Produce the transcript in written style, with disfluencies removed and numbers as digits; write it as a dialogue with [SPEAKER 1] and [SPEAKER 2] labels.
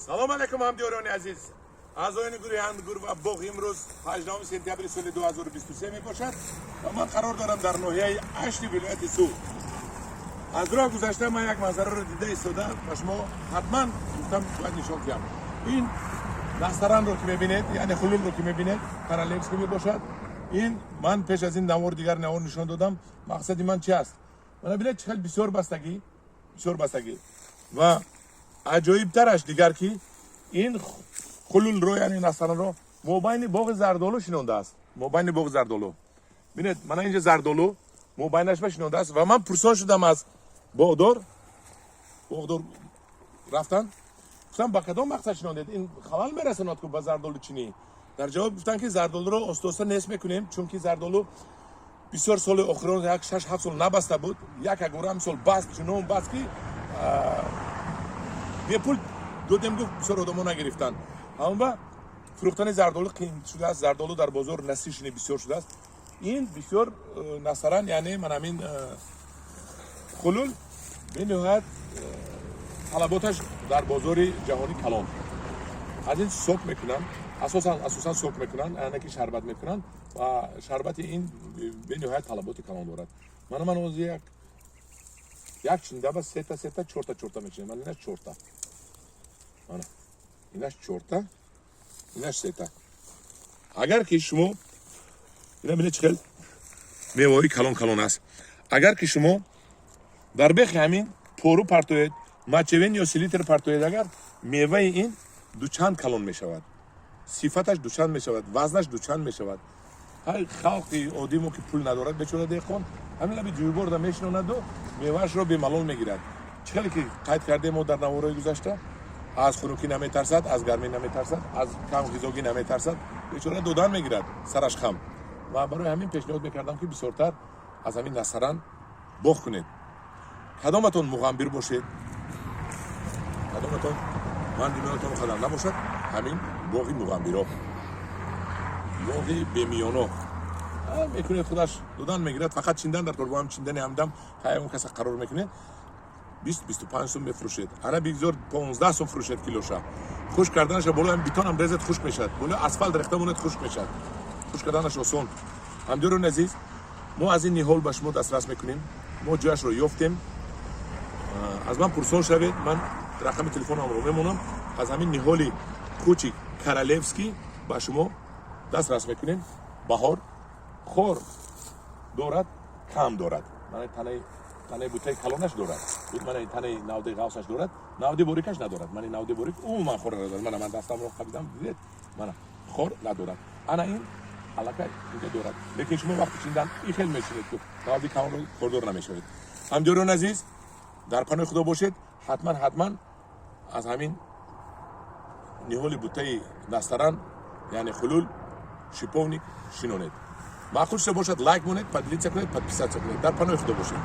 [SPEAKER 1] Салом алейкум, ҳамдиёрони азиз, аъзоёни гурӯҳи «Ангур ва боғ». Имрӯз 18 сентябри соли 2023 мебошад ва ман қарор дорам дар ноҳияи Ашти вилояти Суғд. Аз роҳ гузашта ман як манзараро дида истода ба шумо ҳатман гуфтам, бояд нишон диҳам. Ин настаранро ки мебинед, яъне хулулро ки мебинед, королевский мебошад. Ин ман пеш аз ин навор, дигар навор нишон додам. Мақсади ман чи аст? Мана бинед, чӣ хел бисёр бастагӣ, бисёр бастагӣ. Ва аҷоибтараш дигар ки ин хулулро, яъне настаранро мобайни боғи зардолу шинондааст. Мобайни боғи зардолу, бинед, мана инҷа зардолу мобайнаш ба шинондааст. Ва ман пурсон шудам аз боғдор. Боғдор рафтан, гуфтам: «Ба кадом мақсад шинондед? Ин халал мерасонад ку ба зардолу чинӣ?» Дар ҷавоб гуфтанд, ки зардолуро оста оста нест мекунем, чунки зардолу бисёр соли охирон, як 6-7 сол набаста буд. Як агора мисол баст, чунон баст, ки бепул додем, гуфт, бисёр одамо нагирифтанд. Ҳамба фурӯхтани зардолу қиин шудааст, зардолу дар бозор насишини бисёр шудааст. Ин бисёр насаран, яъне ман ҳамин хулул бениҳоят талаботаш дар бозори ҷаҳонӣ калон. Аз ин сок мекунанд, асосан сок мекунанд, яъне ки шарбат мекунанд ва шарбати ин бениҳоят талаботи калон дорад. Мана ман ҳозир як як чиндаба сета сета, чорта чорта мечинем. Ман инаш чорта, мана инаш чорта, инаш сета. Агар ки шумо ина бинед, чӣ хел меваҳои калон калон аст. Агар ки шумо дар бехи ҳамин пору партоед, мочевина ё селитра партоед, агар меваи ин дучанд калон мешавад, сифаташ дучанд мешавад, вазнаш дучанд мешавад. Ҳай, халқи оддимо ки пул надорад, бечора деҳқон, ҳамин лаби ҷӯйборда мешинонаду меваашро бемалол мегирад. Чӣ хеле ки қайд кардем мо дар наворҳои гузашта, аз хунукӣ наметарсад, аз гармӣ наметарсад, аз камғизогӣ наметарсад, бечора додан мегирад, сараш хам. Ва барои ҳамин пешниҳод мекардам, ки бисёртар аз ҳамин насаран боғ кунед. Кадоматон муғамбир бошед, кадоматон мандимонатон қадар набошад, ҳамин боғи муғамбиро, боғи бемиёно мекунед, худаш додан мегирад. Фақат чиндан дар кор, бо ҳам чиндани ҳамдам он каса қарор мекунед, 20-25 сум мефурӯшед. Ана бигзор 15 сум фурӯшед килоша. Хушк карданаша боло ҳам бетонам резед, хушк мешавад, боло асфалт рехта монед, хушк мешавад. Хушк карданаш осон. Ҳамдиёрони азиз, мо аз ин ниҳол ба шумо дастрас мекунем. Мо ҷояшро ёфтем. Аз ман пурсон шавед, ман рақами телефонамро мемонам. Аз ҳамин ниҳоли кучи королевский ба шумо дастрас мекунем. Баҳор хор дорад, кам дорад. Мана танаи бутаи калонаш дорад, мана танаи навдаи ғафсаш дорад, навди борикаш надорад. Мана навди борик умуман хор надорад. Мана ман дастамро қабидам, дидед, мана хор надорад. Ана ин аллакай инҷа дорад, лекин шумо вақти чиндан и хел мечинед, ки навди калонро кордор намешавед. Ҳамдиёрони азиз, дар паноҳи Худо бошед. Ҳатман, ҳатман аз ҳамин ниҳоли бутаи настаран, яъне хулул, шиповник шинонед. Маъқул шуда бошад, лайк монед, поделиться кунед, подписаться кунед. Дар паноҳи Худо бошед.